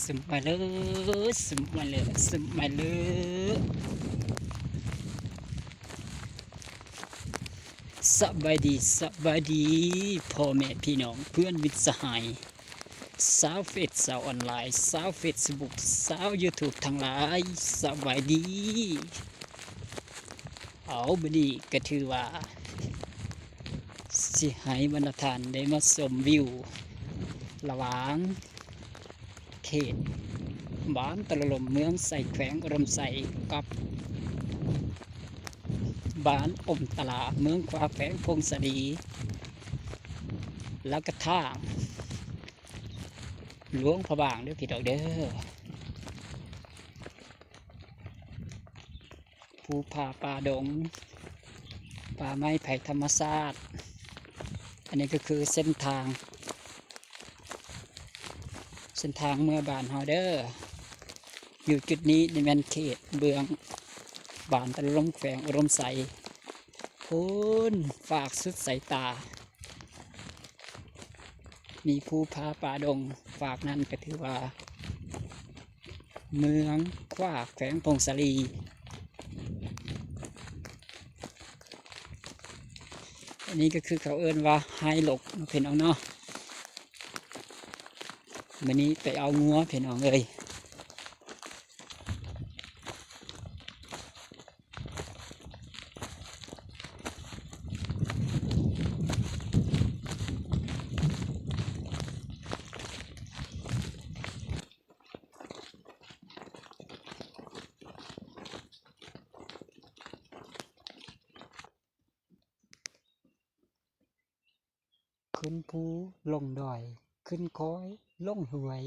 ສະບາຍເລີ ສະບາຍເລີ ສະບາຍເລີ. ສະບາຍດີ ສະບາຍດີ ພໍ່ແມ່ພີ່ນ້ອງ ເພື່ອນມິດສະຫາຍ ຊາວເຟສ ຊາວອອນລາຍ ຊາວເຟສບຸກ ຊາວຢູທູບທັງຫຼາຍ ສະບາຍດີ. ເອົາ ມື້ນີ້ກໍຖືວ່າ ຊິໃຫ້ບັນດາທ່ານໄດ້ມາຊົມວິວ ລະຫວ່າງເຂດບ້ານຕະຫຼະລົມ ເມືອງໄຊ ແຂວງອຸດົມໄຊ ກັບບ້ານອົມຕະຫຼາ ເມືອງຂວ້າ ແຂວງຜົ້ງສາລີ ແລ້ວກໍທາງຫຼວງພະບາງເດີພີ່ນ້ອງເດີ. ພູຜາປ່າດົງ ປ່າໄມ້ໄຜ່ທຳມະຊາດ. ອັນນີ້ກໍຄືເສັ້ນທາງ ເສັ້ນທາງເມືອບ້ານເຮົາເດີ. ຢູ່ຈຸດນີ້ນີ້ແມ່ນເຂດເບື້ອງບ້ານຕະຫຼະລົມ ແຂວງອຸດົມໄຊ. ພຸ້ນ ຟາກສຸດສາຍຕາ ມີພູຜາປ່າດົງ, ຟາກນັ້ນກໍຖືວ່າເມືອງຂວ້າ ແຂວງຜົ້ງສາລີ. ອັນນີ້ກໍຄືເຂົາເອີ້ນວ່າໄຮລົກເນາະ ພີ່ນ້ອງເນາະ. ມື້ນີ້ໄປເອົາງົວ ພີ່ນ້ອງເອີຍ. ຂຶ້ນພູລົງດອຍ ຂຶ້ນຄອຍລົງຫ້ວຍ.